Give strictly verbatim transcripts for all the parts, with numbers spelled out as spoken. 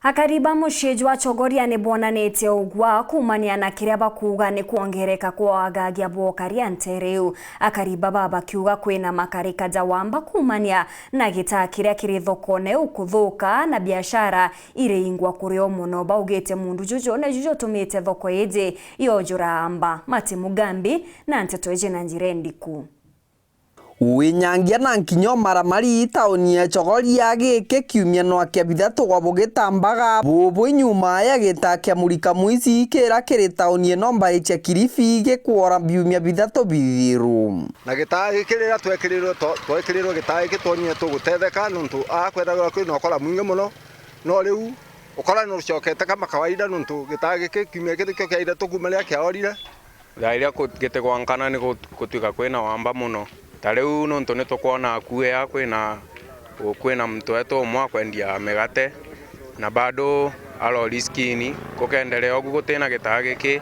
Akari ba mucii jwa Chogoria ni bonanitie ugwa kuumania na kiria bakuuga ni kwongereka kwa wagagia bwa ukari a nteere iu. Akari baba bakiuga kwina makarika ja wamba kuumania na gitaa kiria kiri thokone iu kuthuka na biashara iriingwa kuri o mono. Baugite muundu juju niju jutumite thoko iji yojura amba. Mati Mugambi na nteto iji na njira indiku. Winyangia na nkinya umaramari tauni ya Chogoria giki kiumia nwa kia bithatu gwa bugitambaga bubu nyuma ya gitaa kia murika mwici kira kiri tauni ino mbai cia Kilifi gikwora biumia bithatu bithiru. Na gitaa giki riria twekirirwe, twa-, twekirirwe gitaa giki twonire tugutetheka nontu aa kwethagirwa kwina ukora mwingi mono, no riu ukora nucokete kama kawaida nontu gitaa giki kiumia giki kio kia ithatu kuuma riria kiaorire. Thaa iria ku-, gitigwankana ni gu-, gutwika kwina wamba mono. Ta riu nontu ni tukwona akuu ea kwina, kwina muntu wetu umwe akwendia migate, na bado arori skini, gukenderea ugu gutina gitaa giki,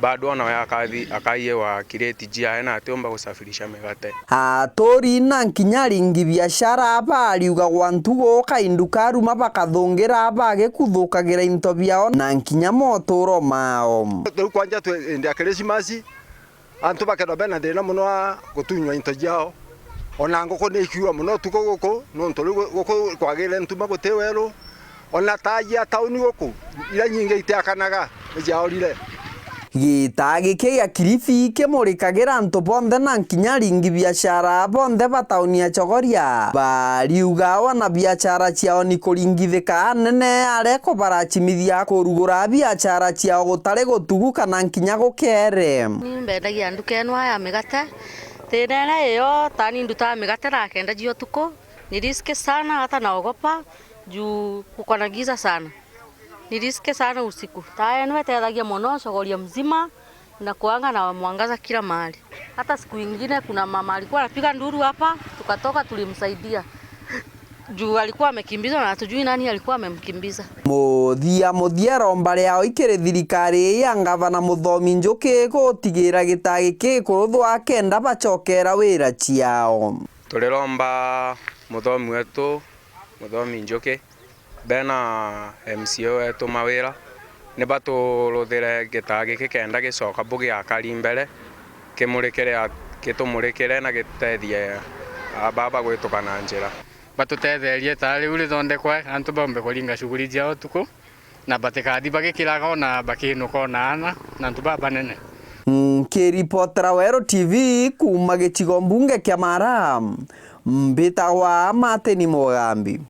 bado ona we akathi-, akaiwa kireti jiae na atiumba gusafirisha migate. Aturi na nkinya aringi biashara bariuga gwa ntugu kaindu karuma bakathungira bagikuthukagira into biao na nkinya moturo mao. Riu kwanja twi indi ya Kirisimasi, antu bakethwa bena thina mono wa gutunywa into ciao. Ona nguku ni ikiua mono utuku guku, nontu riu gu-, guku kwagire ntuma guti weru. Ona taa cia tauni guku, iria nyingi itiakanaga, ni ciaorire. Gitaa giki gia Kilifi kimurikagira antu bonthe na nkinya aringi biashara bonthe ba tauni ya Chogoria. Bariuga wana biashara ciao ni kuringithika anene areko baracimithia kurugura biashara ciao gutari gutugu kana nkinya gukere. Ni mbendagia nduka eno ya migate. Tinene iyo, tani ndutaga migate thaa kenda cia utuku. Ni riski sana, hata naogopa juu kuko na giza sana. Ni riski sana usiku. Taa eno itethagia mono Chogoria mzima na kuanga na mwangaza kila mahali. Hata siku ingine kuna mama alikuwa anapiga nduru hapa, tukatoka tulimsaidia. Juu alikuwa amekimbizwa na hatujui nani alikuwa amemkimbiza. Muthia muthia, iromba riao ikiri thirikari ya ngavana Muthomi Njuki gutigira gitaa giki gikuruthwa kenda bacokera wira ciao. Turiromba Muthomi wetu, Muthomi Njuki, bena M C A wetu Mawira, ni baturuthire gitaa giki kenda gicoka bugiakari mbere, kimurikire a-, gitumurikire na gitethie ababa gwituka na njira. Batutetherie taa riu rithondekwe, antu baumbe kuringa shughuli ciao utuku, na batikathi bagikiraga ona bakinuka ona ana na antu babanene. Nkiripotera Weru T V kuuma gicigo mbunge kia Mara, mbitagwa Martin Mugambi.